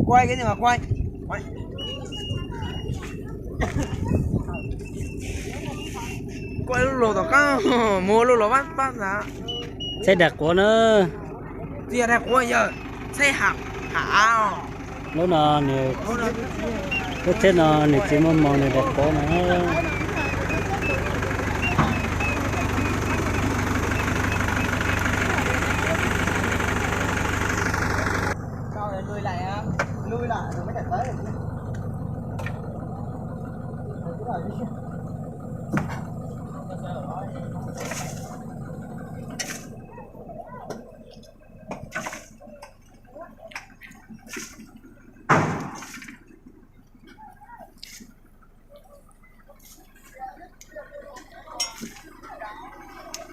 Quay cái này mà quay. Quay lub lus tom qab, mus lub lus pab pab ntag. Tsheb daig quav na. Tsheb daig quav yog tsheb ha, ha av. Lub no nws, lub tsheb no nws tsis muaj moos nws daig quav na.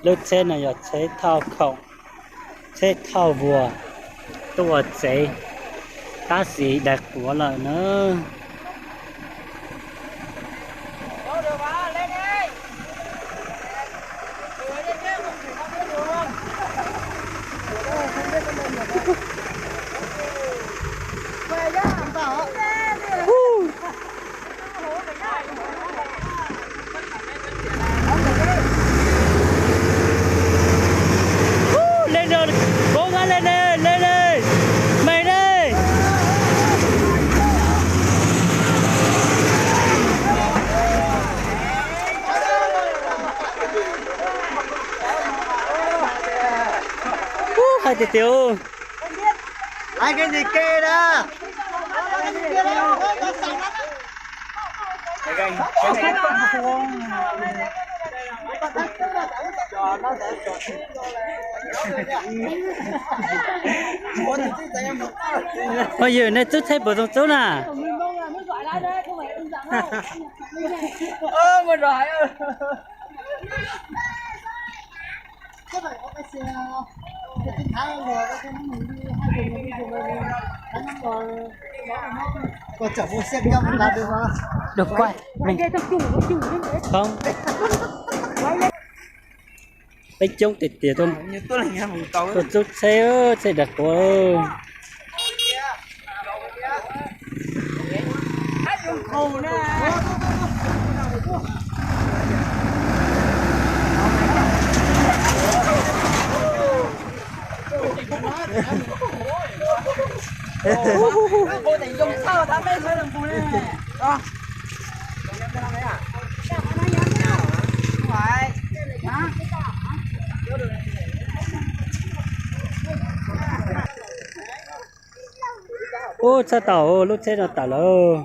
Lub tsheb no yog tsheb thauj khoom, tsheb thauj vuas tuaj ua tsev, tab sis daig quav lawm na. Ub, le no, koob hab le ne, le ne, meem ne. Ub, hais tiag tiag. Hais tiag tiag na. Phooj ywg, nej txub tsheb puas zoo txub na? Dab kuaj, peb coob tiag tiag tuaj txub tsheb, tsheb daig quav. Ub, txhob tau, lub tsheb no tawm lawm.